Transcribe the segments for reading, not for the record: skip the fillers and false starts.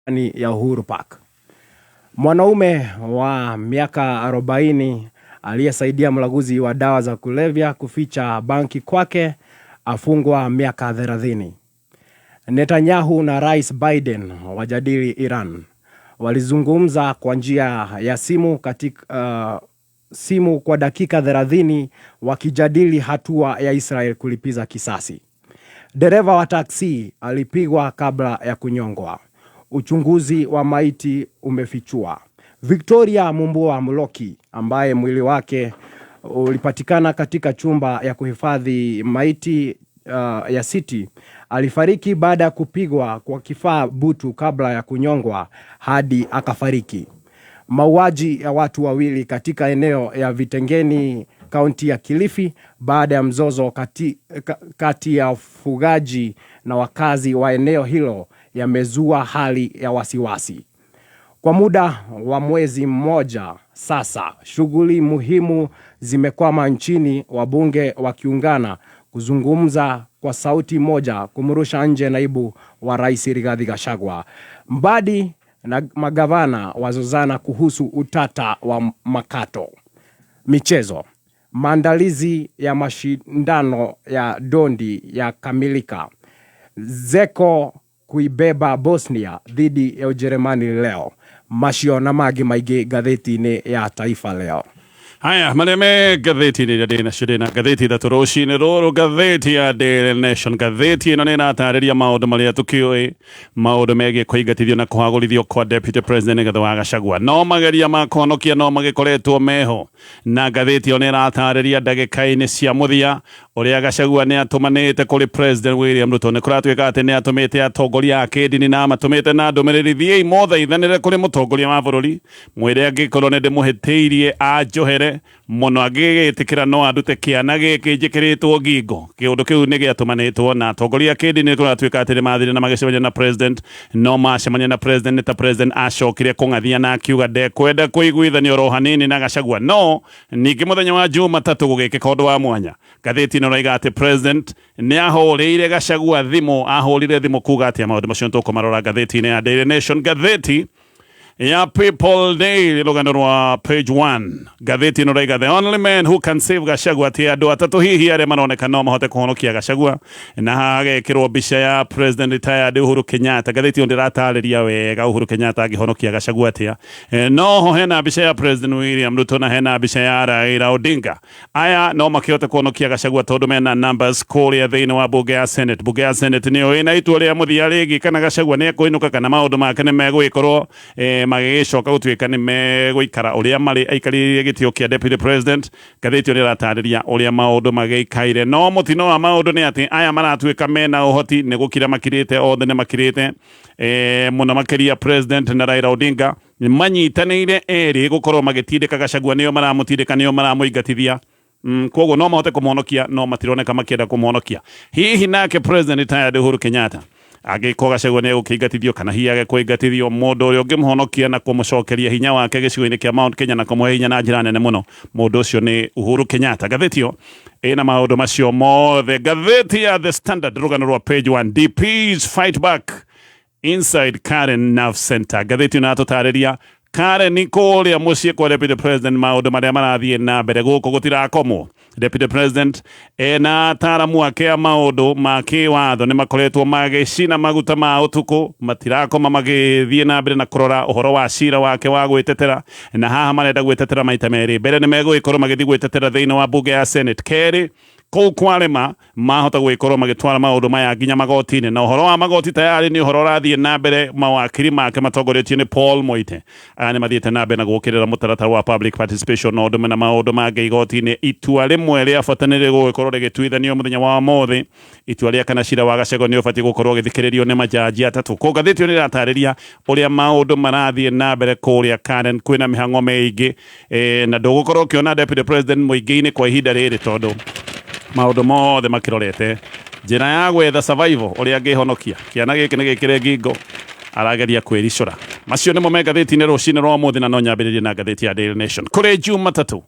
Ya Uhuru Park. Mwanaume wa miaka 40 aliyesaidia mlaguzi wa dawa za kulevya kuficha banki kwake afungwa miaka 30. Netanyahu na Rais Biden wajadili Iran. Walizungumza kwa njia ya simu katika simu kwa dakika 30 wakijadili hatua ya Israel kulipiza kisasi. Dereva wa taksi alipigwa kabla ya kunyongwa. Uchunguzi wa maiti umefichua. Victoria Mumbua Muloki ambaye mwili wake ulipatikana katika chumba ya kuhifadhi maiti ya City alifariki baada ya kupigwa kwa kifaa butu kabla ya kunyongwa hadi akafariki. Mauaji ya watu wawili katika eneo ya Vitengeni, kaunti ya Kilifi, baada ya mzozo kati ya wafugaji na wakazi wa eneo hilo yamezua hali ya wasiwasi. Kwa muda wa mwezi mmoja sasa, shughuli muhimu zimekwama nchini, wabunge wakiungana kuzungumza kwa sauti moja kumrusha nje naibu wa rais Rigathi Gachagua. Mbadi na magavana wazozana kuhusu utata wa makato. Michezo. Maandalizi ya mashindano ya dondi yakamilika. Dzeko kuibeba Bosnia dhidi ya Ujerumani leo. Macio na mangĩ maingĩ ngathĩti-inĩ ya Taifa Leo. Haya, marĩa me ngathĩti-inĩ iria ndĩ nacio, ndĩ na ngathĩti ithatũ rũcinĩ rũrũ. Ngathĩti ya Daily Nation, ngathĩti ĩno nĩ ĩratarĩria maũndũ marĩa tũkĩũĩ, maũndũ megiĩ kũingatithio na kũhagũrithio kwa Deputy President Rigathi wa Gachagua. No mageria ma kũhonokia no magĩkoretwo meho, na ngathĩti ĩyo nĩ ĩratarĩria ndagĩka-inĩ cia mũthia ũrĩa Gachagua nĩ atũmanĩte kũrĩ President William Ruto. Nĩ kũratuĩka atĩ nĩ atũmĩte atongoria a kĩndini na amatũmĩte na ndũmĩrĩri, thiĩi mothaithanĩre kũrĩ mũtongoria wa bũrũri, mwĩre angĩkorwo nĩ ndĩmũhĩtĩirie anjohere mũno, angĩgĩtĩkĩra no andute kĩana gĩkĩ njĩkĩrĩtwo ngingo. Kĩũndũ kĩu nĩ gĩatũmanĩtwo na atongoria a kĩndini. Nĩ kũratuĩka atĩ nĩ mathire na magĩcemania na president, no macemania na president nĩ ta president acokire kũng'athia na akiuga ndekwenda kũiguithanio oro hanini na Gachagua. No ningĩ mũthenya wa Jumatatũ gũgĩkĩka ũndũ wa mwanya. Ngathĩti ĩno ĩraiga atĩ president nĩ ahũrĩire Gachagua thimũ. Ahũrire thimũ kuga atĩa? Maũndũ macio nĩtũkũmarora ngathĩti-inĩ ya Daily Nation. Ngathĩti ya People Daily, rũgano rwa page 1, ngathĩti ĩno raiga, "The only man who can save Gachagua", atĩ andũ atatũ hihi arĩa maroneka no mahote kũhonokia Gachagua, na hagekĩrwo mbica ya President retired Uhuru Kenyatta. Ngathĩti ĩyo ndĩratarĩria wega Uhuru Kenyatta angĩhonokia Gachagua atĩa. No ho hena mbica ya President William Ruto na hena mbica ya Raila Odinga. Aya no makĩhote kũhonokia Gachagua tondũ mena numbers kũrĩa thĩinĩ wa bunge ya Senate. Bunge ya Senate nĩyo ĩna itua rĩa mũthia rĩgiĩ kana Gachagua nĩ ekũinũka kana maũndũ make nĩ megũgĩkorwo magĩgĩcoka gũtuĩka nĩ megũikara ũrĩa marĩ aikarĩire gĩtĩ kĩa deputy president. Ngathĩti ĩyo nĩ ĩratarĩria ũrĩa maũndũ magĩikaire, no mũtino wa maũndũ nĩ atĩ aya maratuĩka mena ũhoti nĩ gũkira makirĩte, othe nĩ makirĩte, mũno makĩria president na Raila Odinga manyitanĩire erĩ gũkorwo magĩtindĩka Gachagua. Nĩo maramũtindĩka, nĩo maramũingatithia. Koguo no mahote kũmũhonokia, no matironeka makĩenda kũmũhonokia. Hihi nake President retired Uhuru Kenyatta, angĩkorwo Gachagua nĩ egũkĩingatithio kana hihi age kũingatithio, mũndũ ũrĩa ũngĩmũhonokia na kũmũcokeria hinya wake gĩcigo-inĩ kĩa Mount Kenya na kũmũhe hinya na njĩra nene mũno, mũndũ ũcio nĩ Uhuru Kenyatta. Ngathĩti ĩyo ĩna maũndũ macio mothe. Ngathĩti ya The Standard, rũgano rwa page 1, "DPs fight back inside Karen Nerve Center". Ngathĩti ĩno yatũtarĩria Karen kũrĩa mũciĩ kwa deputy president, maũndũ marĩa marathiĩ na mbere gũkũ gũtirakomwo. Deputy president ena ataaramu ake a maũndũ ma kĩwatho nĩ makoretwo magĩcina maguta ma ũtukũ, matirakoma magĩthiĩ na mbere na kũrora ũhoro wa cira wake wa gwĩtetera. Na haha marenda gwĩtetera maita merĩ. Mbere nĩ megũgĩkorwo magĩthiĩ gwĩtetera thĩinĩ wa bunge ya Senate, kerĩ kũu kwarema mahota gwĩkorwo magĩtwara maũndũ maya nginya magoti-inĩ. Na ũhoro wa magoti tayari nĩ ũhoro ũrathiĩ na mbere. Mawakiri make matongoretio nĩ Paul Moite, aya nĩ mathiĩte na mbere na gũkĩrĩra mũtaratara wa public participation na ũndũ na maũndũ mangĩ igoti-inĩ. Itua rĩmwe rĩa bata nĩ rĩgũgĩkorwo rĩgĩtuithanio mũthenya wa ũmũthĩ, itua rĩa kana cira wa Gachagua nĩ ũbatiĩ gũkorwo ũgĩthikĩrĩrio nĩ majaji atatũ. Ko ngathĩti ĩyo nĩ ĩratarĩria ũrĩa maũndũ marathiĩ na mbere kũrĩa Karen. Kwĩna mĩhang'o mĩingĩ na ndũgũkorwo ũkĩona deputy president mũingĩ-inĩ kwa ihinda rĩrĩ tondũ maũndũ mothe makĩrorete njĩra ya gwetha survival, ũrĩa angĩhonokia kĩana gĩkĩ nĩ gĩkĩre ngingo arageria kwĩricũra. Macio nĩmo me ngathĩti-inĩ rũcinĩ rwa ũmũthĩ, na no nyambĩrĩrie na ngathĩti ya Daily Nation kũrĩ Jumatatũ.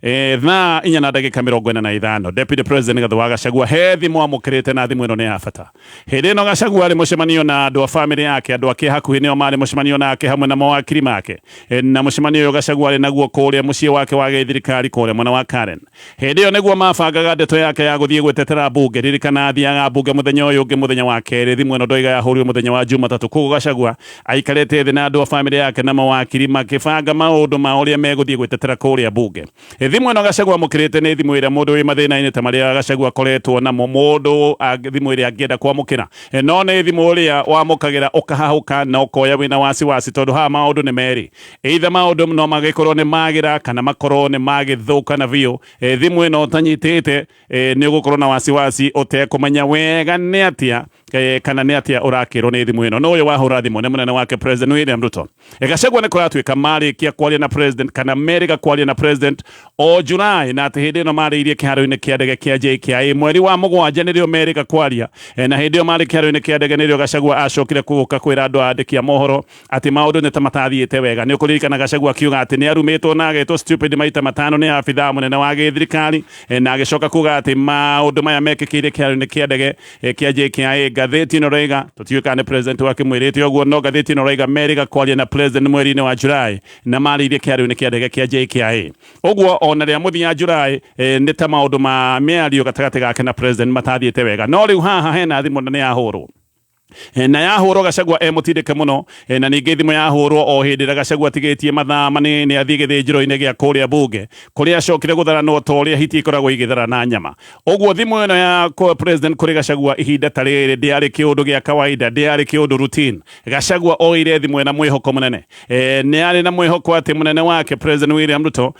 Thaa 4 na ndagĩka 45, Deputy President Rigathi wa Gachagua he thimũ amũkĩrĩte, na thimũ ĩno nĩ ya bata. Hĩndĩ ĩno Gachagua arĩ mũcemanio na andũ a famĩlĩ yake, andũ ake hakuhĩ nĩo marĩ mũcemanio nake hamwe na mawakiri make. Na mũcemanio ũyũ Gachagua arĩ naguo kũrĩa mũciĩ wake wa gĩthirikari kũrĩa mwena wa Karen. Hĩndĩ ĩyo nĩguo mabangaga ndeto yake ya gũthiĩ gwĩtetera mbunge. Ririkana athiaga mbunge mũthenya ũyũ ũngĩ, mũthenya wa kerĩ. Thimũ ĩno ndoiga yahũrirwo mũthenya wa Jumatatũ. Koguo Gachagua aikarĩte thĩ na andũ a famĩlĩ yake na mawakiri makĩbanga maũndũ ma ũrĩa megũthiĩ gwĩtetera kũrĩa mbunge. Thimũ ĩno Gachagua amũkĩrĩte nĩ thimũ ĩrĩa mũndũ wĩ mathĩna-inĩ ta marĩa Gachagua akoretwo namo, mũndũ thimũ ĩrĩa angĩenda kwamũkĩra. No nĩ thimũ ĩrĩa wamũkagĩra ũkahahũka na ũkoya wĩna wasiwasi, tondũ haha maũndũ nĩ merĩ. Either maũndũ no magĩkorwo nĩ magĩra kana makorwo nĩ magĩthũka na biũ. Thimũ ĩno ũtanyitĩte, nĩ ũgũkorwo na wasiwasi ũtekũmenya wega nĩ atĩa kana nĩ atĩa ũrakĩrwo nĩ thimũ ĩno. No ũyũ wahũra thimũ nĩ mũnene wake President William Ruto. Gachagua nĩ kũratuĩka marĩkia kwaria na president kana merĩga kwaria na president o July, na atĩ hĩndĩ ĩno marĩirie kĩharo-inĩ kĩa ndege kĩa JKIA mweri wa 7 nĩrĩo merĩga kwaria. Na hĩndĩ ĩyo marĩ kĩharo-inĩ kĩa ndege nĩrĩo Gachagua acokire gũka kwĩra andũ andĩki a mohoro atĩ maũndũ nĩ ta matathiĩte wega. Nĩ ũkũririkana Gachagua akiuga atĩ nĩ arumĩtwo na agetwo stupid maita 5 nĩ abithaa mũnene wa gĩthirikari, na agĩcoka kuga atĩ maũndũ maya mekĩkĩire kĩharo-inĩ kĩa ndege kĩa JKIA. Ngathĩti ĩno raiga, tũtiũĩ kana nĩ president wakĩmwĩrĩte ũguo, no ngathĩti ĩno raiga merĩga kwaria na president mweri-inĩ wa July na marĩirie kĩharo-inĩ kĩa ndege kĩa JKIA. Ũguo ona rĩa mũthia July, nĩ ta maũndũ ma mĩario gatagatĩ gake na president matathiĩte wega. No rĩu haha hena thimũ na nĩ yahũrwo, na yahũrwo Gachagua e mũtindĩke mũno. Na ningĩ thimũ yahũrwo o hĩndĩ ĩrĩa Gachagua atigĩtie mathaa manini athiĩ gĩthĩnjĩro-inĩ gĩa kũrĩa bunge, kũrĩa acokire gũtharanwo ta ũrĩa hiti ikoragwo igĩthara na nyama. Ũguo thimũ ĩno ya president kũrĩ Gachagua ihinda ta rĩrĩ ndĩarĩ kĩũndũ gĩa kawaida, ndĩarĩ kĩũndũ routine. Gachagua oire thimũ ĩna mwĩhoko mũnene. Nĩ arĩ na mwĩhoko atĩ mũnene wake President William Ruto,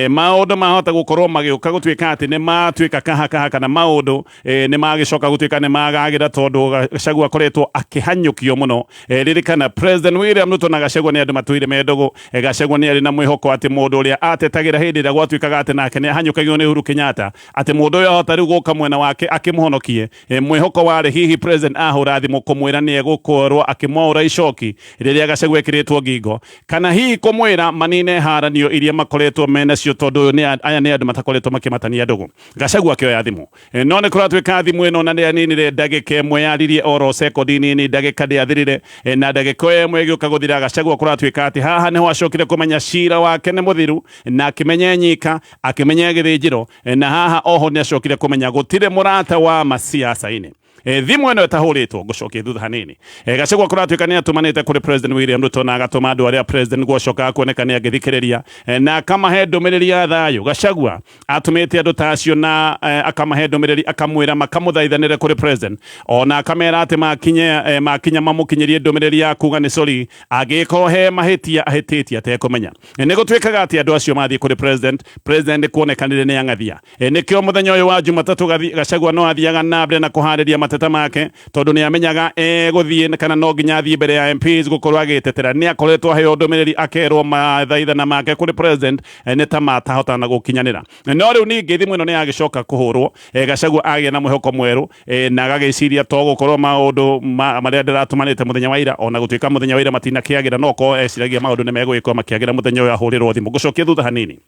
maũndũ mahota gũkorwo magĩũka gũtuĩka atĩ nĩ matuĩka kaha kaha, kana maũndũ nĩ magĩcoka gũtuĩka nĩ magagĩra, tondũ Gachagua akoretwo akĩhanyũkio mũno. Ririkana President William Ruto na Gachagua nĩ andũ matũire me ndũgũ. Gachagua nĩ arĩ na mwĩhoko atĩ mũndũ ũrĩa atetagĩra hĩndĩ ĩrĩa gwatuĩkaga atĩ nake nĩ ahanyũkagio nĩ Uhuru Kenyatta, atĩ mũndũ ũyũ ahota rĩu gũka mwena wake akĩmũhonokie. Mwĩhoko warĩ hihi president ahũra thimũ kũmwĩra nĩ egũkorwo akĩmwaũra icoki rĩrĩa Gachagua ekĩrĩtwo ngingo, kana hihi kũmwĩra manine haranio iria makoretwo menacio, tondũ ũyũ nĩ aya nĩ andũ matakoretwo makĩmatania ndũgũ. Gachagua akĩoya thimũ. No nĩ kũratuĩka thimũ ĩno na ndĩaninire ndagĩka ĩmwe, yaririe oro sekondi nini, ndagĩka ndĩathirire. Na ndagĩka ĩyo ĩmwe ĩgĩũka gũthira, Gachagua kũratuĩka atĩ haha nĩho acokire kũmenya cira wake nĩ mũthiru, na akĩmenya enyika, akĩmenya gĩthĩnjĩro. Na haha oho nĩ acokire kũmenya gũtirĩ mũrata wa masiasa-inĩ. Thimũ ĩno ĩtahũrĩtwo, ngũcokia thutha hanini. Gachagua kũratuĩka nĩ atũmanĩte kũrĩ President William Ruto, na agatũma andũ arĩa president gwacokaga kuoneka nĩ angĩthikĩrĩria, na akamahe ndũmĩrĩri ya thayũ. Gachagua atũmĩte andũ ta acio na akamahe ndũmĩrĩri, akamwĩra makamũthaithanĩre kũrĩ president, ona akamera atĩ makinye, makinya mamũkinyĩrie ndũmĩrĩri ya kuga nĩ sorry angĩgĩkorwo he mahĩtia ahĩtĩtie atekũmenya. Nĩ gũtuĩkaga atĩ andũ acio mathiĩ kũrĩ president, president kuonekanire nĩ ang'athia. Nĩkĩo mũthenya ũyũ wa Jumatatũ Gachagua no athiaga na mbere na kũharĩria mateta make, tondũ nĩ amenyaga egũthiĩ kana no nginya athiĩ mbere ya MPs gũkorwo agĩtetera. Nĩ akoretwo aheo ndũmĩrĩri, akerwo mathaithana make kũrĩ president nĩ ta matahotana gũkinyanĩra. No rĩu ningĩ thimũ ĩno nĩ yagĩcoka kũhũrwo. Gachagua agĩa na mwĩhoko mwerũ, na agagĩciria to gũkorwo maũndũ marĩa ndĩratũmanĩte mũthenya wa ira, ona gũtuĩka mũthenya wa ira matinakĩagĩra, no korwo eciragia maũndũ nĩ megũgĩkorwo makĩagĩra mũthenya ũyũ ahũrĩrwo thimũ. Ngũcokia thutha hanini.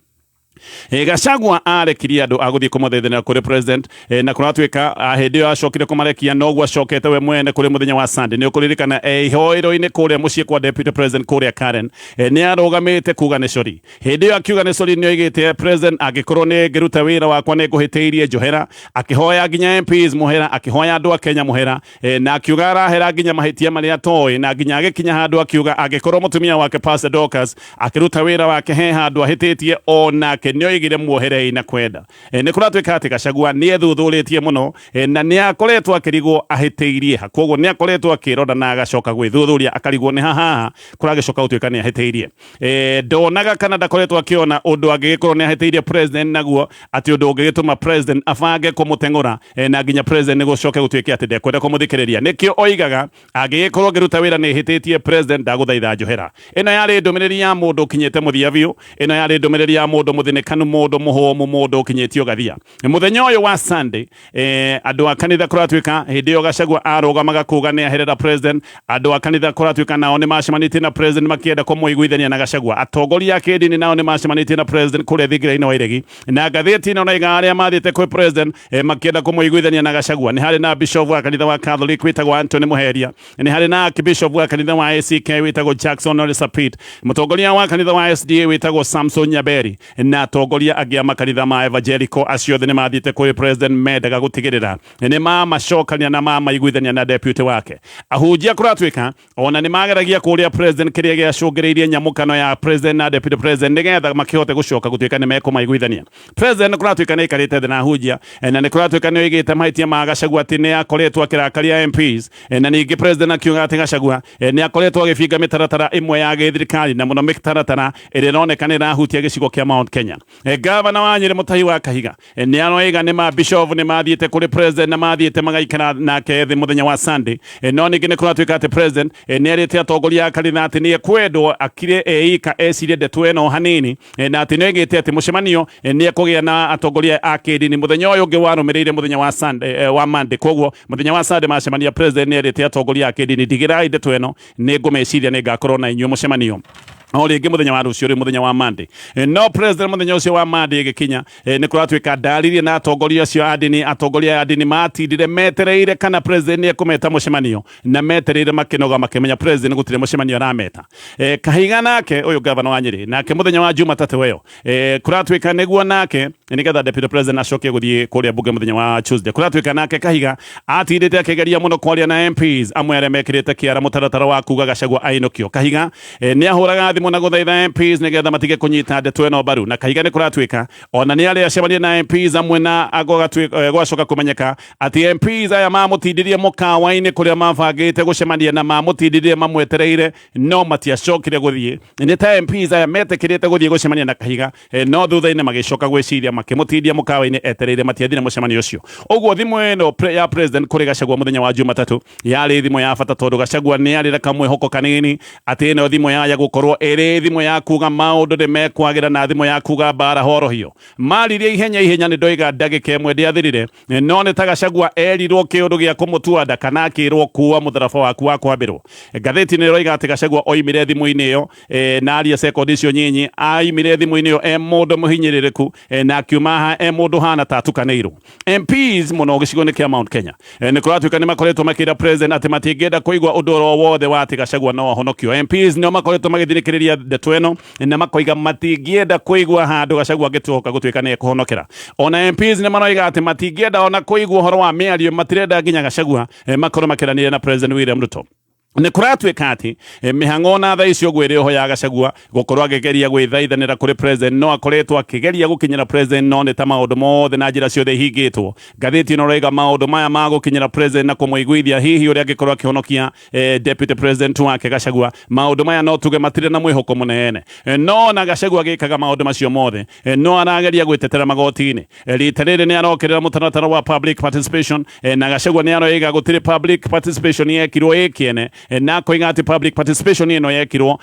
Gachagua arekirie andũ a gũthiĩ kũmũthaithanĩra kũrĩ president, na kũratuĩka hĩndĩ ĩyo acokire kũmarekia noguo acokete we mwene kũrĩ mũthenya wa Sunday. Nĩ ũkũririkana ihoero-inĩ kũrĩa mũciĩ kwa deputy president kũrĩa Karen, nĩ arũgamĩte kuga nĩ sorry. Hĩndĩ ĩyo akiuga nĩ sorry, nĩ oigĩte, "President, angĩkorwo nĩ ngĩruta wĩra wakwa nĩ ngũhĩtĩirie, njohera." Akĩhoya nginya MPs mũhera, akĩhoya andũ a Kenya mũhera, na akiuga arahera nginya mahĩtia marĩa atoĩ, na nginya agĩkinya handũ akiuga angĩkorwo mũtumia wake Pastor Dorcas akĩruta wĩra wake he handũ ahĩtĩtie, onake nĩ oigire muoherei na kwenda. Nĩ kũratuĩka atĩ Gachagua nĩ ethuthurĩtie mũno, na nĩ akoretwo akĩrigwo ahĩtĩirie ha. Koguo nĩ akoretwo akĩrora na agacoka gwĩthuthuria, akarigwo nĩ haha kũragĩcoka gũtuĩka nĩ ahĩtĩirie. Ndonaga kana ndakoretwo akĩona ũndũ angĩgĩkorwo nĩ ahĩtĩirie president naguo, atĩ ũndũ ũngĩgĩtũma president abange kũmũteng'ũra, na nginya president nĩ gũcoke gũtuĩke atĩ ndekwenda kũmũthikĩrĩria. Nĩkĩo oigaga, "Angĩgĩkorwo ngĩruta wĩra nĩ hĩtĩtie, president, ndagũthaitha njohera." Ĩno yarĩ ndũmĩrĩri ya mũndũ ũkinyĩte mũthia biũ. Ĩno yarĩ ndũmĩrĩri ya mũndũ mũthĩnĩke. Mũthĩnĩkanu, mũndũ mũhũmũ, mũndũ ũkinyĩtio gathia. Mũthenya ũyũ wa Sunday, andũ a kanitha kũratuĩka hĩndĩ ĩyo Gachagua arũgamaga kuga nĩ aherera president, andũ a kanitha kũratuĩka nao nĩ macemanĩtie na president makĩenda kũmũiguithania na Gachagua. Atongoria a kĩndini nao nĩ macemanĩtie na president kũrĩa thingira-inĩ wa Iregi, na ngathĩti ĩno naiga arĩa mathiĩte kwĩ president makĩenda kũmũiguithania na Gachagua nĩ harĩ na bishop wa kanitha wa Catholic wĩtagwo Anthony Muheria, nĩ harĩ na archbishop wa kanitha wa ACK wĩtagwo Jackson Ole Sapit, mũtongoria wa kanitha wa SDA wĩtagwo Samson Nyaberi, na atongoria angĩ a makanitha ma evangelical. Acio othe nĩ mathiĩte kũrĩ president mendaga gũtigĩrĩra nĩ mamacokania na mamaiguithania na deputy wake. Ahunjia kũratuĩka ona nĩ mageragia kũrĩa president kĩrĩa gĩacũngĩrĩirie nyamũkano ya president na deputy president nĩgetha makĩhote gũcoka gũtuĩka nĩ mekũmaiguithania. President kũratuĩka nĩ aikarĩte thĩ na ahunjia, na nĩ kũratuĩka nĩ oigĩte mahĩtia ma Gachagua atĩ nĩ akoretwo akĩrakaria MPs, na ningĩ president akiuga atĩ Gachagua nĩ akoretwo agĩbinga mĩtaratara ĩmwe ya gĩthirikari, na mũno mĩtaratara ĩrĩa ĩroneka nĩ ĩrahutia gĩcigo kĩa Mount Kenya. Gavana wa Nyĩrĩ Mũtahi wa Kahiga nĩ aroiga nĩ ma bishop nĩ mathiĩte kũrĩ president na mathiĩte magaikara nake thĩ mũthenya wa Sunday. No ningĩ nĩ kũratuĩka atĩ president nĩ erĩte atongoria a kanitha atĩ nĩ ekwendwo akire eika ecirie ndeto ĩno hanini, na atĩ nĩ oigĩte atĩ mũcemanio nĩ ekũgĩa na atongoria a kĩndini mũthenya ũyũ ũngĩ warũmĩrĩire mũthenya wa Sunday, wa Monday. Koguo mũthenya wa Sunday macemania, president nĩ erĩte atongoria a kĩndini, ndigĩrai ndeto ĩno, nĩ ngũmeciria, nĩ ngakorwo na inyuĩ mũcemanio o rĩngĩ mũthenya wa rũciũ rĩ, mũthenya wa Monday. No president mũthenya ũcio wa Monday ĩgĩkinya, nĩ kũratuĩka ndaririe na atongoria acio a ndini. Atongoria a ndini matindire metereire kana president nĩ ekũmeta mũcemanio, na metereire makĩnoga, makĩmenya president gũtirĩ mũcemanio arameta. Kahiga nake ũyũ gavana wa Nyĩrĩ nake mũthenya wa Jumatatũ ĩyo, kũratuĩka nĩguo nake nĩgetha deputy president acoke gũthiĩ kũrĩa bunge mũthenya wa Tuesday, kũratuĩka nake Kahiga atindĩte akĩgeria mũno kwaria na MPs amwe arĩa mekĩrĩte kĩara mũtaratara wa kuga Gachagua ainũkio. Kahiga nĩ ahũraga thimũ na gũthaitha MPs nĩgetha matige kũnyita ndeto ĩno mbaru, na Kahiga nĩ kũratuĩka ona nĩ arĩa acemania na MPs amwe na gwacoka kũmenyeka atĩ MPs aya mamũtindirie mũkawa-inĩ kũrĩa mabangĩte gũcemania na mamũtindirie mamwetereire no matiacokire gũthiĩ. Nĩ ta MPs aya metĩkĩrĩte gũthiĩ gũcemania na Kahiga, no thutha-inĩ magĩcoka gwĩciria, makĩmũtindia mũkawa-inĩ etereire, matiathire mũcemanio ũcio. Ũguo thimũ ĩno ya president kũrĩ Gachagua mũthenya wa Jumatatũ yarĩ thimũ ya bata, tondũ Gachagua nĩ arĩ na kamwĩhoko kanini atĩ ĩno thimũ yaya gũkorwo ĩrĩ thimũ ya kuga maũndũ nĩ mekwagĩra na thimũ ya kuga mbara horohio. Maririe ihenya ihenya, nĩ ndoiga ndagĩka ĩmwe ndĩathirire, no nĩ ta Gachagua erirwo kĩũndũ gĩa kũmũtua nda kana akĩrwo kuua mũtharaba waku wa kwambĩrwo. Ngathĩti nĩ ĩroiga atĩ Gachagua oimire thimũ-inĩ ĩyo, na aria sekondi icio nyinyi, aimire thimũ-inĩ ĩyo e mũndũ mũhinyĩrĩrĩku, na akiuma haha e mũndũ hana ta atukanĩirwo. MPs mũno gĩcigo-inĩ kĩa Mount Kenya, nĩ kũratuĩka nĩ makoretwo makĩra president atĩ matingĩenda kũigua ũndũ oro wothe wa atĩ Gachagua no ahonokio. MPs nĩo makoretwo magĩthinĩkĩrĩria ndeto ĩno na makoiga matingĩenda kũigua handũ Gachagua angĩtuoka gũtuĩka nĩ ekũhonokera. Ona MPs nĩ maroiga atĩ matingĩenda ona kũigua ũhoro wa mĩario, matirenda nginya Gachagua makorwo makĩranĩria na President William Ruto. Nĩ kũratuĩka atĩ mĩhang'o na thaa ici ũguo ĩrĩ oho ya Gachagua gũkorwo akĩgeria gwĩthaithanĩra kũrĩ president, no akoretwo akĩgeria gũkinyĩra president, no nĩ ta maũndũ mothe na njĩra ciothe ihingĩtwo. Ngathĩti ĩno ĩroiga maũndũ maya ma gũkinyĩra president na kũmũiguithia hihi ũrĩa angĩkorwo akĩhonokia deputy president wake Gachagua, maũndũ maya no tuge matirĩ na mwĩhoko mũnene. No na Gachagua agĩkaga maũndũ macio mothe, no arageria gwĩtetera magoti-inĩ. Rita rĩrĩ nĩ arokĩrĩra mũtaratara wa public participation, na Gachagua nĩ aroiga gũtirĩ public participation yekirwo ĩ kĩene, na akoiga atĩ public participation ĩno yekirwo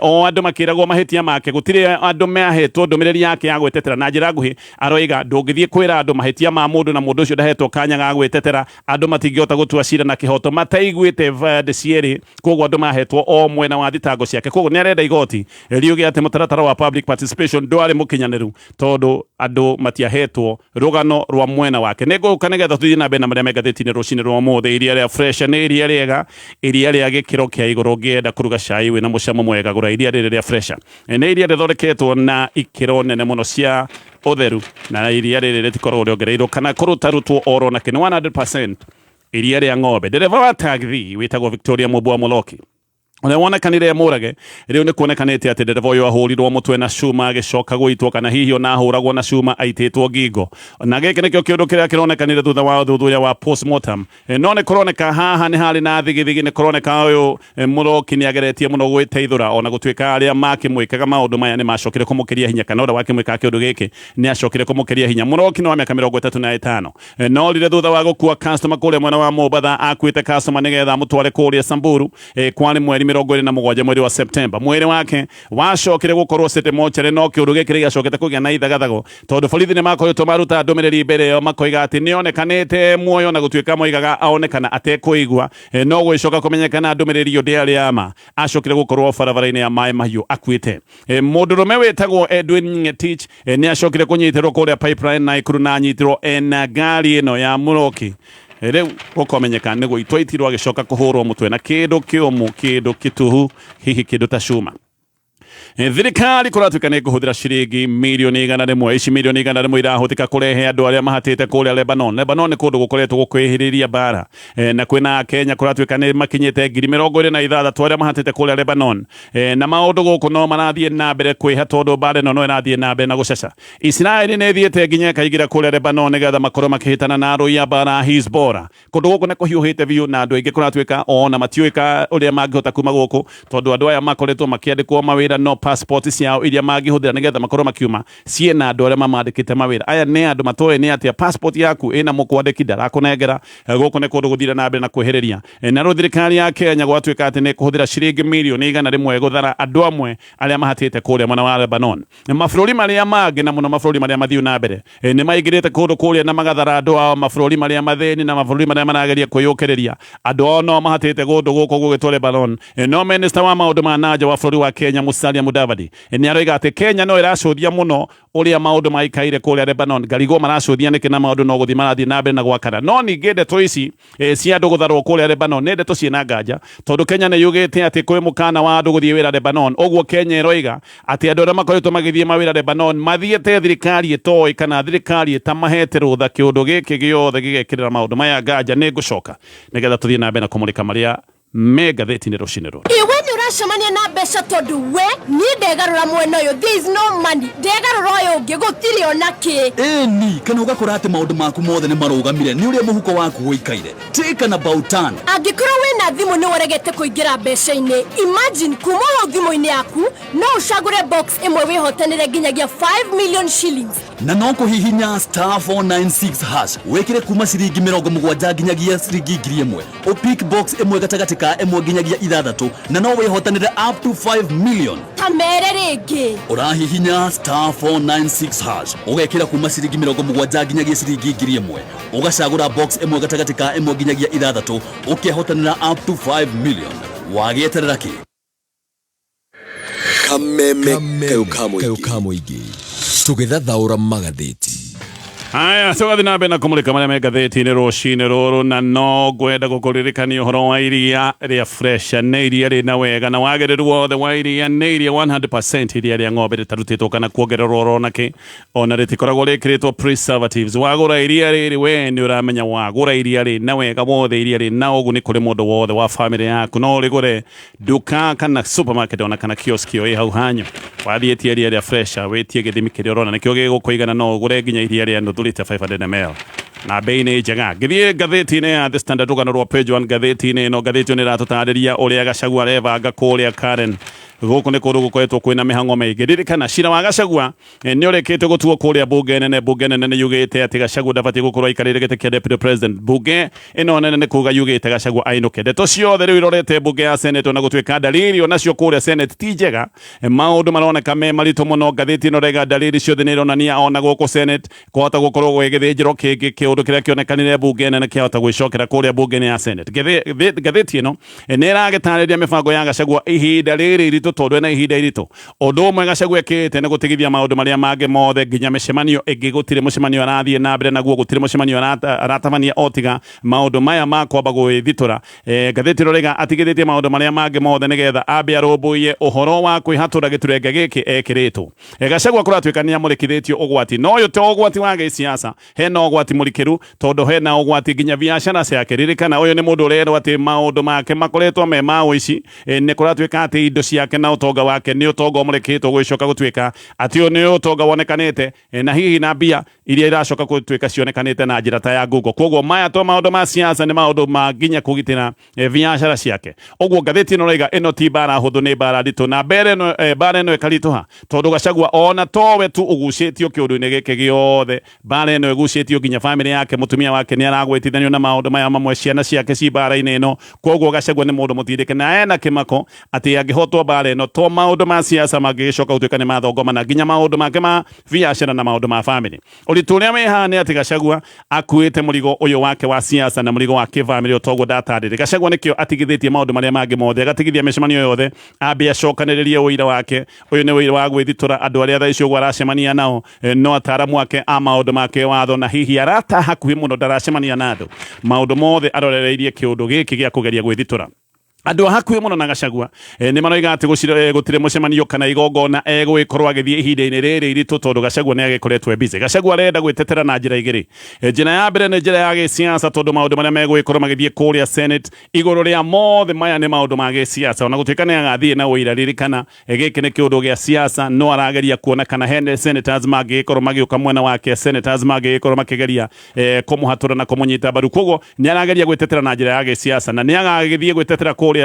o andũ makĩragwo mahĩtia make, gũtirĩ andũ mahetwo ndũmĩrĩri yake ya gwĩtetera. Na njĩra nguhĩ aroiga ndũngĩthiĩ kwĩra andũ mahĩtia ma mũndũ na mũndũ ũcio ndahetwo kanya ga gwĩtetera, andũ matingĩhota gũtua cira na kĩhoto mataiguĩte bande cierĩ, koguo andũ mahetwo o mwena wa thitango ciake. Koguo nĩ arenda igoti riuge atĩ mũtaratara wa public participation ndwarĩ mũkinyanĩru tondũ andũ matiahetwo rũgano rwa mwena wake. Nĩ ngũka nĩgetha tũthiĩ na mbere na marĩa me ngathĩti-inĩ rũcinĩ rwa ũmũthĩ. Iria rĩa Fresh nĩ iria rĩega, iria rĩa gĩkĩro kĩa igũrũ. Ũngĩenda kũruga cai wĩna mũcamo mwega, gũra iria rĩrĩ rĩa Fresh. Nĩ iria rĩthondeketwo na ikĩro nene mũno cia ũtheru, na iria rĩrĩ rĩtikoragwo rĩongereirwo kana kũrutarutwo oro nakĩ, nĩ 100% iria rĩa ng'ombe. Ndereba wa taxi wĩtagwo Victoria Mũmbua Mũloki ũrĩa wonekanire mũrage, rĩu nĩ kuonekanĩte atĩ ndereba ũyũ ahũrirwo mũtwe na cuma agĩcoka gũitwo, kana hihi ona ahũragwo na cuma aitĩtwo ngingo, na gĩkĩ nĩkĩo kĩũndũ kĩrĩa kĩronekanire thutha wa ũthuthuria wa postmortem. No nĩ kũroneka haha nĩ harĩ na thigithigi, nĩ kũroneka ũyũ Mũroki nĩ ageretie mũno gwĩteithũra, ona gũtuĩka arĩa makĩmwĩkaga maũndũ maya nĩ macokire kũmũkĩria hinya, kana ũrĩa wakĩmwĩkaga kĩũndũ gĩkĩ nĩ acokire kũmũkĩria hinya. Mũroki nĩ wa mĩaka 35, no rire thutha wa gũkua customer kũrĩa mwena wa Mombatha, akuĩte customer nĩgetha amũtware kũrĩa Samburu, kwarĩ mweri 27 mweri wa Septemba. Mwĩrĩ wake wacokire gũkorwo City Mortuary, no kĩũndũ gĩkĩ gĩacokete kũgĩa na ithagathago tondũ borithi nĩ makoretwo maruta ndũmĩrĩri mbere ĩyo makoiga atĩ nĩonekanĩte muoyo na gũtuĩka moigaga aonekana atekũigua. No gũgĩcoka kũmenyekana ndũmĩrĩri ĩyo ndĩarĩ ya ma, acokire gũkorwo barabara-inĩ ya maĩ mahiũ akuĩte. Mũndũrũme wĩtagwo Edwin Ngetich nĩ acokire kũnyitĩrwo kũrĩa Pipeline Naikuru na anyitirwo ena ngari ĩno ya mũroki. Rĩu gũkomenyeka nĩ gũitwo aitirwo agĩcoka kũhũrwo mũtwe na kĩndũ kĩũmũ, kĩndũ kĩtuhu, hihi kĩndũ ta cuma. Thirikari kũratuĩka nĩ ĩkũhũthĩra ciringi mirioni 100. Ici mirioni 100 irahũthĩka kũrehe andũ arĩa mahatĩte kũrĩa Lebanon. Lebanon nĩ kũndũ gũkoretwo gũkwĩhĩrĩria mbara, na kwĩna Akenya kũratuĩka nĩ makinyĩte 26,000 arĩa mahatĩte kũrĩa Lebanon. Na maũndũ gũkũ no marathiĩ na mbere kwĩha tondũ mbara ĩno no ĩrathiĩ na mbere na gũcaca. Isiraeli nĩ ĩthiĩte nginya ĩkaingĩra kũrĩa Lebanon nĩgetha makorwo makĩhĩtana na arũi a mbara a Hezbollah. Kũndũ gũkũ nĩ kũhiũhĩte biũ na andũ aingĩ kũratuĩka ona matiũĩ ka ũrĩa mangĩhota kuma gũkũ tondũ andũ aya makoretwo makĩandĩkwo mawĩra no passport ciao iria mangĩhũthĩra nĩgetha makorwo makiuma ciĩna andũ arĩa mamandĩkĩte mawĩra. Aya nĩ andũ matoĩ nĩ atĩa passport yaku ĩna mũkwandĩki ndarakũnengera. Gũkũ nĩ kũndũ gũthire na mbere na kwĩhĩrĩria. Narĩo thirikari ya Kenya gwatuĩka atĩ nĩ ĩkũhũthĩra ciringi mirioni 100 gũthara andũ amwe arĩa mahatĩte kũrĩa mwena wa Lebanon. Mabũrũri marĩa mangĩ na mũno mabũrũri marĩa mathiu na mbere nĩ maingĩrĩte kũndũ kũrĩa na magathara andũ ao. Mabũrũri marĩa mathĩni na mabũrũri marĩa marageria kwĩyũkĩrĩria andũ ao no mahatĩte kũndũ gũkũ gũgĩtwo Lebanon. No minista wa maũndũ ma nanja wa bũrũri wa Kenya Musalia Mudavadi nĩ aroiga atĩ Kenya no ĩracũthia mũno ũrĩa maũndũ maikaire kũrĩa Lebanon. Ngarigwo maracũthia nĩkĩ na maũndũ no gũthiĩ marathiĩ na mbere na gwakana. No ningĩ ndeto ici cia andũ gũtharwo kũrĩa Lebanon nĩ ndeto ciĩna nganja tondũ Kenya nĩ yugĩte atĩ kwĩ mũkana wa andũ gũthiĩ wĩra Lebanon. Ũguo Kenya ĩroiga atĩ andũ arĩa makoretwo magĩthiĩ mawĩra Lebanon mathiĩte thirikari ĩtoĩ kana thirikari ĩtamahete rũtha. Kĩũndũ gĩkĩ gĩothe gĩgekĩrĩra maũndũ maya nganja. Nĩ ngũcoka nĩgetha tũthiĩ na mbere na kũmũrĩka marĩa me ngathĩti-inĩ rũcinĩ rũrũ. Ĩ we nĩ ũracemania na mbeca tondũ we niĩ ndegarũra mwena ũyũ, there is no money, ndegarũra ũyũ ũngĩ gũtirĩ ona kĩ. Ĩni, kana ũgakora atĩ maũndũ maku mothe nĩ marũgamire nĩ ũrĩa mũhuko waku ũikaire. Take an about turn. Angĩkorwo wĩna thimũ nĩ ũregete kũingĩra mbeca-inĩ, imagine kuma hau thimũ-inĩ yaku no ũcagũre box ĩmwe wĩhotanĩre nginyagia 5 million shillings. Na no kũhihinya star 496 hash wĩkĩre kuma ciringi 70 nginyagia ciringi 1,000, ũpick box ĩmwe gatagatĩ ka ĩmwe nginyagia ithathatũ na no wĩhotanĩre up to 5 million. Ta mere rĩngĩ. Ũrahihinya star 496 hash ũgekĩra kuma ciringi 70 nginyagia ciringi 1,000, ũgacagũra box ĩmwe gatagatĩ ka ĩmwe nginyagia ithathatũ ũkehotanĩra up to 5 million. Wagĩeterera kĩ? Kameme kayo ka mũingĩ tũgĩthathaũra magathĩti. Haya, tũgathiĩ na mbere na kũmũrĩka marĩa me ngathĩti-inĩ rũcinĩ rũrũ, na no ngwenda gũkũririkania ũhoro wa iria rĩa Fresh. Nĩ iria rĩna wega na wagĩrĩru wothe wa iria, nĩ iria 100% iria rĩa ng'ombe rĩtarutĩtwo kana kuongererwo oro nakĩ, ona rĩtikoragwo rĩkĩrĩtwo preservatives. Wagũra iria rĩrĩ we nĩ ũramenya wagũra iria rĩna wega wothe, iria rĩna ũguni kũrĩ mũndũ wothe wa famĩlĩ yaku. No ũrĩgũre nduka kana supermarket ona kana kiosk ĩ hau hanyu. Wathiĩ tia iria rĩa Fresh, wĩtie gĩthimi kĩrĩa ũrona nĩkĩo gĩgũkũigana. No ũgũre nginya iria rĩa nuthu lita 500 ml na bei nĩ njega. Ngĩthiĩ ngathĩti-inĩ ya The Standard, rũgano rwa page 1 ngathĩti-inĩ ĩno, ngathĩti ĩyo nĩ ĩratũtarĩria ũrĩa Gachagua arebanga kũrĩa Karen. Gũkũ nĩ kũndũ gũkoretwo kwĩna mĩhang'o mĩingĩ. Ririkana cira wa Gachagua nĩ ũrĩkĩte gũtuo kũrĩa bunge nene. Bunge nene nĩ yugĩte atĩ Gachagua ndabatiĩ gũkorwo aikarĩire gĩtĩ kĩa deputy president. Bunge ĩno nene nĩ kuga yugĩte Gachagua ainũke. Ndeto ciothe rĩu irorete bunge ya Senate, ona gũtuĩka dalili onacio kũrĩa Senate ti njega. Maũndũ maroneka me maritũ mũno. Ngathĩti ĩno rega dalili ciothe nĩ ironania ona gũkũ Senate kwahota gũkorwo gwĩgĩthĩnjĩro kĩngĩ. Kĩũndũ kĩrĩa kĩonekanire bunge nene kĩahota gwĩcokera kũrĩa bunge-inĩ ya Senate. Ngathĩti ĩno nĩ ĩragĩtarĩria mĩbango ya Gachagua ihinda rĩrĩ iritũ tondũ ena ihinda iritũ. Ũndũ ũmwe Gachagua ekĩte nĩ gũtigithia maũndũ marĩa mangĩ mothe, nginya mĩcemanio ĩngĩ gũtirĩ mũcemanio arathiĩ na mbere naguo, gũtirĩ mũcemanio aratabania o tiga maũndũ maya ma kwamba gwĩthitũra. Ngathĩti ĩno rĩga atigithĩtie maũndũ marĩa mangĩ mothe nĩgetha ambe arũmbũiye ũhoro wa kwĩhatũra gĩturenge gĩkĩ ekĩrĩtwo. Gachagua kũratuĩka nĩ amũrĩkithĩtio ũgwati, no ũyũ to ũgwati wa gĩsiasa, hena ũgwati mũrikĩru tondũ hena ũgwati nginya biacara ciake. Ririkana ũyũ nĩ mũndũ ũrerwo atĩ maũndũ make makoretwo me ma ũici. Nĩ kũratuĩka atĩ indo ciake wake na ũtonga wake nĩ ũtonga ũmũrĩkĩtwo gũgĩcoka gũtuĩka atĩ ũyũ nĩ ũtonga wonekanĩte na hihi na mbia iria iracoka gũtuĩka cionekanĩte na njĩra ta ya ngungo. Koguo maya to maũndũ ma siasa, nĩ maũndũ ma nginya kũgitĩra biacara ciake. Ũguo ngathĩti ĩno ĩroiga ĩno ti mbara hũthũ, nĩ mbara nditũ, na mbere ĩno mbara ĩno ĩkaritũha tondũ Gachagua ona towe tu ũgucĩtio kĩũndũ-inĩ gĩkĩ gĩothe. Mbara ĩno ĩgucĩtio nginya famĩlĩ yake, mũtumia wake nĩ aragwetithanio na maũndũ maya mamwe, ciana ciake ci mbara-inĩ ĩno. Koguo Gachagua nĩ mũndũ mũtindĩke na ena kĩmako atĩ angĩhotwo mbara ĩno to maũndũ ma siasa mangĩgĩcoka gũtuĩka nĩ mathongomana, nginya maũndũ make ma biacara na maũndũ ma famĩlĩ. Ũritũ ũrĩa wĩ haha nĩ atĩ Gachagua akuĩte mũrigo ũyũ wake wa siasa na mũrigo wa kĩbamĩrĩ o toguo ndatarĩria. Gachagua nĩkĩo atigithĩtie maũndũ marĩa mangĩ mothe, agatigithia mĩcemanio yothe, ambe acokanĩrĩrie ũira wake. Ũyũ nĩ ũira wa gwĩthitũra andũ arĩa thaa ici ũguo aracemania nao, no ataaramu ake a maũndũ ma kĩwatho na hihi arata hakuhĩ mũno, ndaracemania na andũ. Maũndũ mothe arorereirie kĩũndũ gĩkĩ gĩa kũgeria gwĩthitũra. Andũ a hakuhĩ mũno na Gachagua nĩ maroiga atĩ gũtirĩ mũcemanio kana igongona egũgĩkorwo agĩthiĩ ihinda-inĩ rĩrĩ iritũ tondũ Gachagua nĩ agĩkoretwo e busy. Gachagua arenda gwĩtetera na njĩra igĩrĩ. Njĩra ya mbere nĩ njĩra ya gĩsiasa tondũ maũndũ marĩa megũgĩkorwo magĩthiĩ kũrĩa Senate igũrũ rĩa mothe maya nĩ maũndũ ma gĩsiasa. Ona gũtuĩka nĩ agathiĩ na ũira, ririkana gĩkĩ nĩ kĩũndũ gĩa siasa, no arageria kuona kana he senators mangĩgĩkorwo magĩũka mwena wake, senators mangĩgĩkorwo makĩgeria kũmũhatũra na kũmũnyita mbaru. Koguo nĩ arageria gwĩtetera na njĩra ya gĩsiasa na nĩ agagĩthiĩ gwĩtetera kũrĩa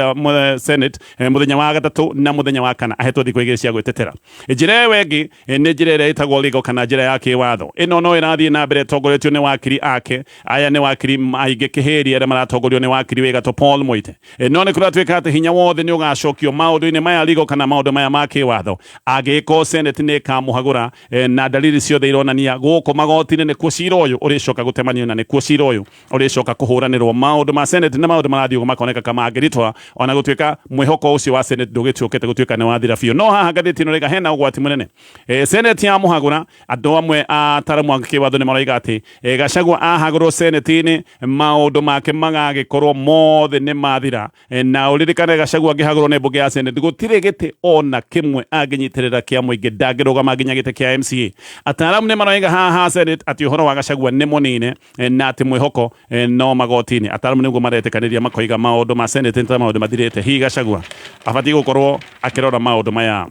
Senate mũthenya wa gatatũ na mũthenya wa kana, ahetwo thikũ igĩrĩ cia gwĩtetera. Njĩra ĩyo ĩngĩ nĩ njĩra ĩrĩa ĩtagwo legal kana njĩra ya kĩwatho. Ĩno no ĩrathiĩ na mbere ĩtongoretio nĩ wakiri ake. Aya nĩ wakiri aingĩ kĩhĩri arĩa maratongorio nĩ wakiri wĩ gatũ Paul Muite. No nĩ kũratuĩka atĩ hinya wothe nĩ ũgacokio maũndũ-inĩ maya legal kana maũndũ maya ma kĩwatho angĩgĩkorwo Senate nĩ ĩkamũhagũra, na dalili ciothe ironania gũkũ magoti-inĩ nĩkuo cira ũyũ ũrĩcoka gũtemanio na nĩkuo cira ũyũ ũrĩcoka kũhũranĩrwo. Maũndũ ma Senate nĩ maũndũ marathiĩ ũguo makoneka ka mangĩritũha, ona gũtuĩka mwĩhoko ũcio wa Senate ndũgĩtuĩkĩte gũtuĩka nĩ wathira biũ. No haha ngathĩti ĩno ĩrauga hena ũgwati mũnene. Senate ya mũhagũra, andũ amwe ataramu a kĩwatho nĩ maroiga atĩ Gachagua ahagũrwo Senate-inĩ maũndũ make magagĩkorwo mothe nĩ mathira. Na ũririkane Gachagua angĩhagũrwo nĩ mbunge ya Senate gũtirĩ gĩtĩ ona kĩmwe angĩnyitĩrĩra kĩa mũingĩ, ndangĩrũgama nginya gĩtĩ kĩa MCA. Ataaramu nĩ maroiga haha Senate atĩ ũhoro wa Gachagua nĩ mũnine na atĩ mwĩhoko no magoti-inĩ. Ataaramu nĩguo maretĩkanĩria makoiga maũndũ ma Senate nĩ ta maũndũ mathirĩte. Hihi Gachagua abatiĩ gũkorwo akĩrora maũndũ maya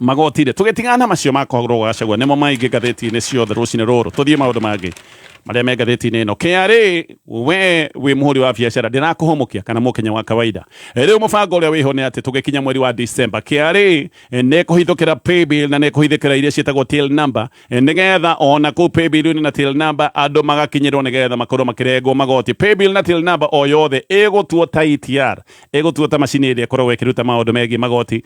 magoti-inĩ? Tũgĩtigana na macio ma kũhagũrwo gwa Gachagua nĩmo maingĩ ngathĩti-inĩ ciothe rũcinĩ rũrũ, tũthiĩ maũndũ mangĩ marĩa me ngathĩti-inĩ ĩno. KRA, we wĩ mũhũri wa biacara ndĩrakũhũmũkia kana mũkenya wa kawaida, rĩu mũbango ũrĩa wĩho nĩ atĩ tũgĩkinya mweri wa December KRA nĩ kũhithũkĩra paybill na nĩ kũhithũkĩra iria ciĩtagwo till number, nĩgetha ona kũu paybill-inĩ na till number andũ magakinyĩrwo nĩgetha makorwo makĩrengwo magoti. Paybill na till number o yothe ĩgũtuo ta ETR, ĩgũtuo ta macini ĩrĩa ĩkoragwo ĩkĩruta maũndũ megiĩ magoti,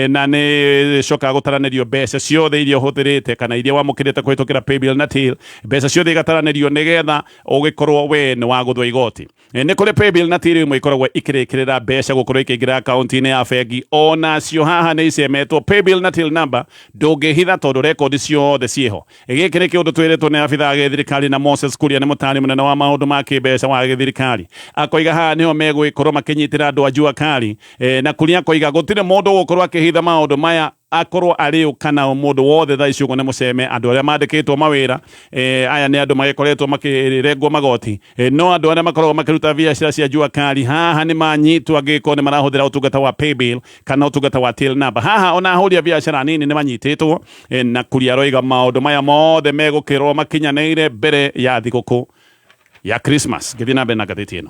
na nĩ ĩcokaga gũtaranĩrio mbeca ciothe iria ũhũthĩrĩte kana iria wamũkĩrĩte kũhĩtũkĩra paybill na till, mbeca ciothe igataranĩrio nĩgetha ũgĩkorwo we nĩ wagũthwo igoti. Nĩ kũrĩ paybill na till imwe ikoragwo ikĩrĩkĩrĩra mbeca gũkorwo ikĩingĩra akaunti-inĩ ya bengi, onacio haha nĩ icemetwo. Paybill na till number ndũngĩhitha tondũ rekondi ciothe ciĩho. Gĩkĩ nĩ kĩũndũ twĩrĩtwo nĩ abithaa a gĩthirikari na Moses Kuria nĩ mũtaari mũnene wa maũndũ ma kĩmbeca wa gĩthirikari. Akoiga haha nĩho megũgĩkorwo makĩnyitĩra andũ a jua kali. Na Kuria akoiga gũtirĩ mũndũ ũgũkorwo akĩhitha maũndũ maya akorwo arĩ ũ kana mũndũ wothe thaa ici ũguo nĩ mũceme. Andũ arĩa mandĩkĩtwo mawĩra, aya nĩ andũ magĩkoretwo makĩrengwo magoti, no andũ arĩa makoragwo makĩruta biacara cia jua kali haha nĩ manyitwo angĩgĩkorwo nĩ marahũthĩra ũtungata wa paybill kana ũtungata wa till number. Haha ona ahũri a biacara nini nĩ manyitĩtwo, na Kuria aroiga maũndũ maya mothe megũkĩrwo makinyanĩire mbere ya thigũkũ ya Christmas. Ngĩthiĩ na mbere na ngathĩti ĩno,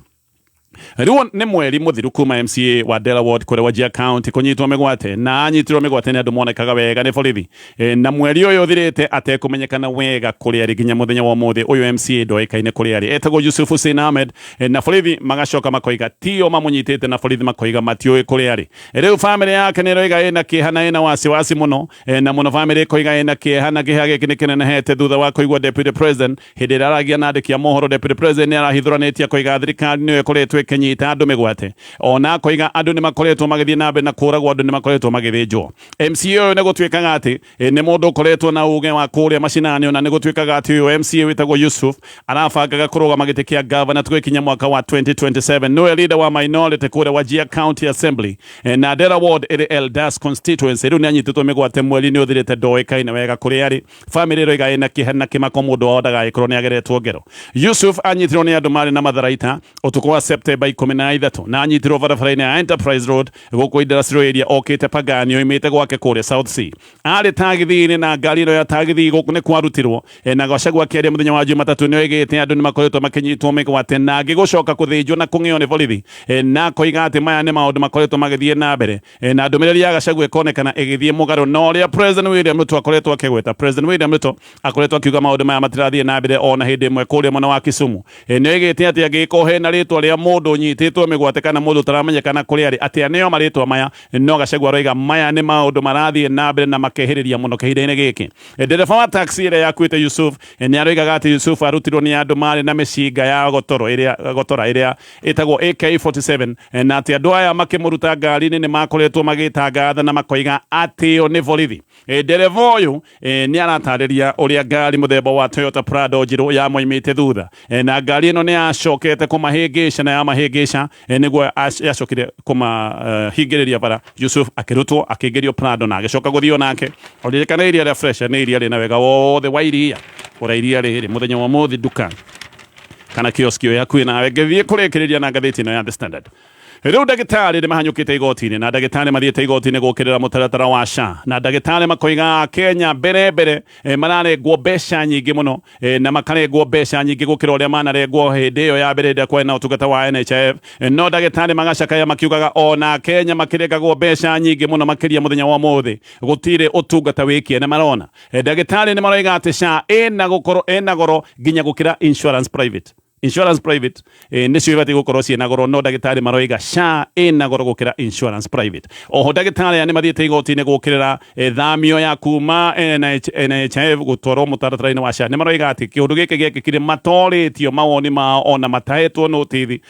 rĩu nĩ mweri mũthiru kuma MCA wa Delaware Ward kũrĩa Wajir County kũnyitwo mĩgwate, na anyitirwo mĩgwate nĩ andũ monekaga wega nĩ borithi, na mweri ũyũ ũthirĩte atekũmenyekana wega kũrĩa arĩ nginya mũthenya wa ũmũthĩ ũyũ. MCA ndoĩkaine kũrĩa arĩ, etagwo Yusuf Hussein Ahmed, na borithi magacoka makoiga tio mamũnyitĩte, na borithi makoiga matiũĩ kũrĩa arĩ. Rĩu famĩlĩ yake nĩ ĩroiga ĩna kĩeha na ĩna wasiwasi mũno, na mũno famĩlĩ ĩkoiga ĩna kĩeha na kĩeha gĩkĩ nĩ kĩnenehete thutha wa kũigua deputy president hĩndĩ ĩrĩa aragia na andĩki a mohoro. Deputy president nĩ arahithũranĩtie akoiga thirikari nĩyo ĩkoretwo ĩkĩnyita andũ mĩgwate, ona akoiga andũ nĩ makoretwo magĩthiĩ na mbere na kũragwo, andũ nĩ makoretwo magĩthĩnjwo. MCA ũyũ nĩ gũtuĩkaga atĩ nĩ mũndũ ũkoretwo na uge wa kũrĩa macinani, ona nĩ gũtuĩkaga atĩ ũyũ MCA wĩtagwo Yusuf arabangaga kũrũgama gĩtĩ kĩa gavana tũgĩkinya mwaka wa 2027. Nĩwe leader wa minority kũrĩa Wajir County Assembly, na Ndera Ward ĩrĩ Eldas constituency. Rĩu nĩ anyitĩtwo mĩgwate, mweri nĩ ũthirĩte, ndoĩkaine wega kũrĩa arĩ. Famĩlĩ ĩroiga ĩna kĩeha na kĩmako mũndũ wao ndagagĩkorwo nĩ ageretwo ngero. Yusuf anyitirwo nĩ andũ marĩ na matharaita ũtukũ wa September Septemba 13 na anyitirwo barabara-inĩ ya Enterprise Road gũkũ Industrial Area okĩte Pagani oimĩte gwake kũrĩa South C. Arĩ tagithi-inĩ na ngari ĩno ya tagithi gũkũ nĩ kwarutirwo na Gachagua akĩaria mũthenya wa Jumatatũ nĩ oigĩte andũ nĩ makoretwo makĩnyitwo mĩgwate na angĩ gũcoka kũthĩnjwo na kũng'eo nĩ borithi na akoiga atĩ maya nĩ maũndũ makoretwo magĩthiĩ na mbere na ndũmĩrĩri ya Gachagua ĩkonekana ĩgĩthiĩ mũgarũ na ũrĩa President William Ruto akoretwo akĩgweta. President William Ruto akoretwo akiuga maũndũ maya matirathiĩ na mbere ona hĩndĩ ĩmwe kũrĩa mwena wa Kisumu. Nĩ oigĩte atĩ angĩgĩkorwo hena rĩtwa rĩa mũndũ ũnyitĩtwo mĩgwate kana mũndũ ũtaramenyekana kũrĩa arĩ atĩ aneo marĩtwa maya, no Gachagua aroiga maya nĩ maũndũ marathiĩ na mbere na makehĩrĩria mũno kĩhinda-inĩ gĩkĩ. Ndereba wa taxi ĩrĩa yakuĩte Yusuf nĩ aroigaga atĩ Yusuf arutirwo nĩ andũ marĩ na mĩcinga ya gotoro ĩrĩa gotora ĩrĩa ĩtagwo AK47 na atĩ andũ aya makĩmũruta ngari-inĩ nĩ makoretwo magĩtangatha na makoiga atĩ o nĩ borithi. Ndereba ũyũ nĩ aratarĩria ũrĩa ngari mũthemba wa Toyota Prado njirũ yamoimĩte thutha na ngari ĩno nĩ yacokete kũmahĩngĩca na yamahĩngĩca nĩguo yacokire kũmahingĩrĩria bara. Yusuf akĩrutwo akĩingĩrio Prado na agĩcoka gũthiĩ onake. Ririkana iria rĩa Fresha nĩ iria rĩna wega wothe wa iria. Gũra iria rĩrĩ mũthenya wa ũmũthĩ nduka kana kioski ĩyo hakuhĩ nawe. Ngĩthiĩ kũrĩkĩrĩria na ngathĩti ĩno ya The Standard. Rĩu ndagĩtarĩ nĩ mahanyũkĩte igoti-inĩ na ndagĩtarĩ mathiĩte igoti-inĩ gũkĩrĩra mũtaratara wa SHA na ndagĩtarĩ makoiga Kenya mbere mbere mararengwo mbeca nyingĩ mũno na makarengwo mbeca nyingĩ gũkĩra ũrĩa manarengwo hĩndĩ ĩyo ya mbere ĩrĩa kwarĩ na ũtungata wa NHIF. No ndagĩtarĩ magacakaya makiugaga ona Kenya makĩrengagwo mbeca nyingĩ mũno makĩria mũthenya wa ũmũthĩ gũtirĩ ũtungata wĩ kĩene marona. Ndagĩtarĩ nĩ maroiga atĩ SHA ĩna gũkorwo ĩna goro nginya gũkĩra insurance private. Insurance private nĩcio ibatiĩ gũkorwo ciĩna goro, no ndagĩtarĩ maroiga SHA ĩna goro gũkĩra insurance private. Oho ndagĩtarĩ aya nĩ mathiĩte igoti-inĩ gũkĩrĩra thamio ya kuma NHIF gũtwarwo mũtaratara-inĩ wa SHA. Nĩ maroiga atĩ kĩũndũ gĩkĩ gĩekĩkire matorĩtio mawoni mao ona matahetwo notithi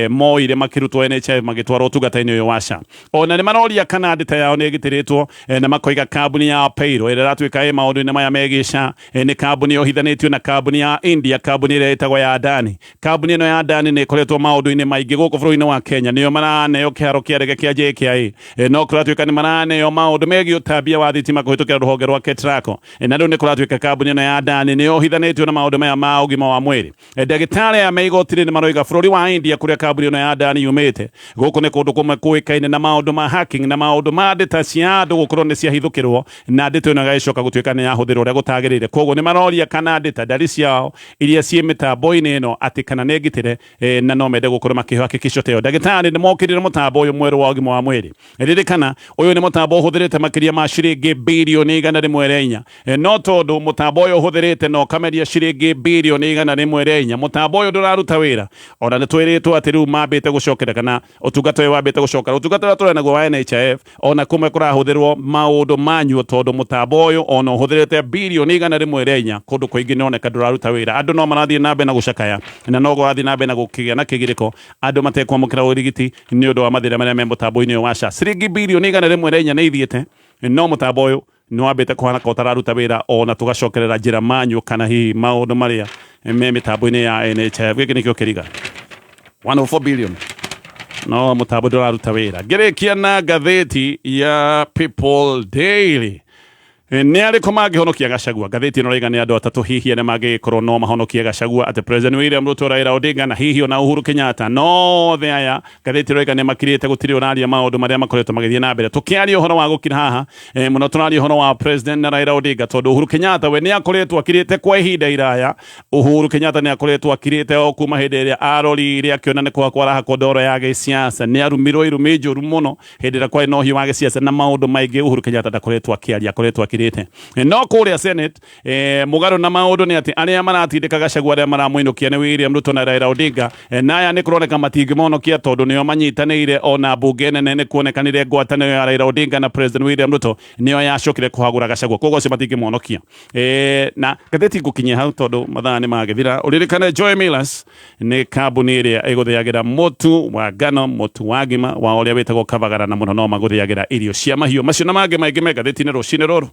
moire makĩrutwo NHIF magĩtwarwo ũtungata-inĩ ũyũ wa SHA. Ona nĩ maroria kana ndĩta yao nĩ ĩgitĩrĩtwo na makoiga kambuni ya Peiro ĩrĩa ĩratuĩka ĩ maũndũ-inĩ maya megiĩ SHA nĩ kambuni yohithanĩtio na kambuni ya India, kambuni ĩrĩa ĩtagwo ya Adani. Kambuni ĩno ya Adani nĩ ĩkoretwo maũndũ-inĩ maingĩ gũkũ bũrũri-inĩ wa Kenya, nĩyo maraneo kĩharo kĩa ndege kĩa JKIA, no kũratuĩka nĩ maraneo maũndũ megiĩ ũtambia wa thitima kũhĩtũkĩra rũhonge rwa KETRACO, na rĩu nĩ kũratuĩka kambuni ĩno ya Adani nĩ yohithanĩtio na maũndũ maya ma ũgima wa mwĩrĩ. Ndagĩtarĩ aya me igoti-inĩ nĩ maroiga bũrũri wa India kũrĩa kambuni ĩno ya Adani yumĩte, gũkũ nĩ kũndũ kũmwe kũĩkaine na maũndũ ma hacking na maũndũ ma ndĩta cia andũ gũkorwo nĩ ciahithũkĩrwo na ndĩta ĩno ĩgagĩcoka gũtuĩka nĩ yahũthĩrwo ũrĩa gũtagĩrĩire. Koguo nĩ maroria kana ndĩta ndari ciao iria ciĩ mĩtambo-inĩ ĩno atĩ kana nĩ ngitĩre na no mende gũkorwo makĩheo hakikisho ta ĩyo. Ndagĩtarĩ nĩ mokĩrire mũtambo ũyũ mwerũ wa ũgima wa mwĩrĩ. Ririkana ũyũ nĩ mũtambo ũhũthĩrĩte makĩria ma ciringi birioni 104. No tondũ mũtambo ũyũ ũhũthĩrĩte na ũkameria ciringi birioni 104, mũtambo ũyũ ndũraruta wĩra. Ona nĩ twĩrĩtwo atĩ rĩu mambĩte gũcokera kana ũtungata ũyũ wambĩte gũcokera ũtungata ũrĩa tũrĩ naguo wa NHIF ona kũmwe kũrahũthĩrwo maũndũ manyuo tondũ mũtambo ũyũ ona ũhũthĩrĩte birioni 104 kũndũ kũingĩ nĩoneka ndũraruta wĩra. Andũ no marathiĩ na mbere na gũcakaya na no kũrathiĩ na mbere na gũkĩgĩa na kĩgirĩko andũ matekwamũkĩra ũrigiti nĩ ũndũ wa mathĩna marĩa me mũtambo-inĩ ũyũ wa SHA. Ciringi birioni 104 nĩ ithiĩte no mũtambo ũyũ nĩ wambĩte kũhana ka ũtararuta wĩra ona tũgacokerera njĩra manyu kana hihi maũndũ marĩa me mĩtambo-inĩ ya NHIF. Gĩkĩ nĩkĩo kĩriga 104 billion no mũtambo ndũraruta wĩra. Ngĩrĩkia na ngathĩti ya People Daily. Nĩ arĩkũ mangĩhonokia Gachagua? Ngathĩti ĩno ĩraiga nĩ andũ atatũ hihi arĩa mangĩgĩkorwo no mahonokie Gachagua, atĩ President William Ruto, Raila Odinga na hihi ona Uhuru Kenyatta. No othe aya ngathĩti ĩroiga nĩ makirĩte, gũtirĩ ũraria maũndũ marĩa makoretwo magĩthiĩ na mbere. Tũkĩaria ũhoro wa gũkira haha mũno tũraria ũhoro wa President na Raila Odinga, tondũ Uhuru Kenyatta we nĩ akoretwo akirĩte kwa ihinda iraya. Uhuru Kenyatta nĩ akoretwo akirĩte o kuma hĩndĩ ĩrĩa arorire akĩona nĩ kũhakwo arahakwo ndoro ya gĩsiasa. Nĩ arumirwo irumi njũru mũno hĩndĩ ĩrĩa kwarĩ na ũhiũ wa gĩsiasa na maũndũ maingĩ. Uhuru Kenyatta ndakoretwo akĩaria, akoretwo akirĩte. No kũrĩa Senate mũgarũ na maũndũ nĩ atĩ arĩa maratindĩka Gachagua arĩa maramũinũkia nĩ William Ruto na Raila Odinga, na aya nĩ kũroneka matingĩmonokia tondũ nĩo manyitanĩire. Ona mbunge nene nĩ kuonekanire ngwatanĩro ya Raila Odinga na President William Ruto nĩyo yacokire kũhagũra Gachagua, koguo acio matingĩmonokia. Na ngathĩti ngũkinyia hau tondũ mathaa nĩ magĩthira. Ũririkane Joy Millers nĩ kambuni ĩrĩa ĩgũthĩagĩra mũtu wa ngano, mũtu wa ngima wa ũrĩa wĩtagwo kavagara, na mũno no magũthĩagĩra irio cia mahiũ. Macio na mangĩ maingĩ me ngathĩti-inĩ rũcinĩ rũrũ.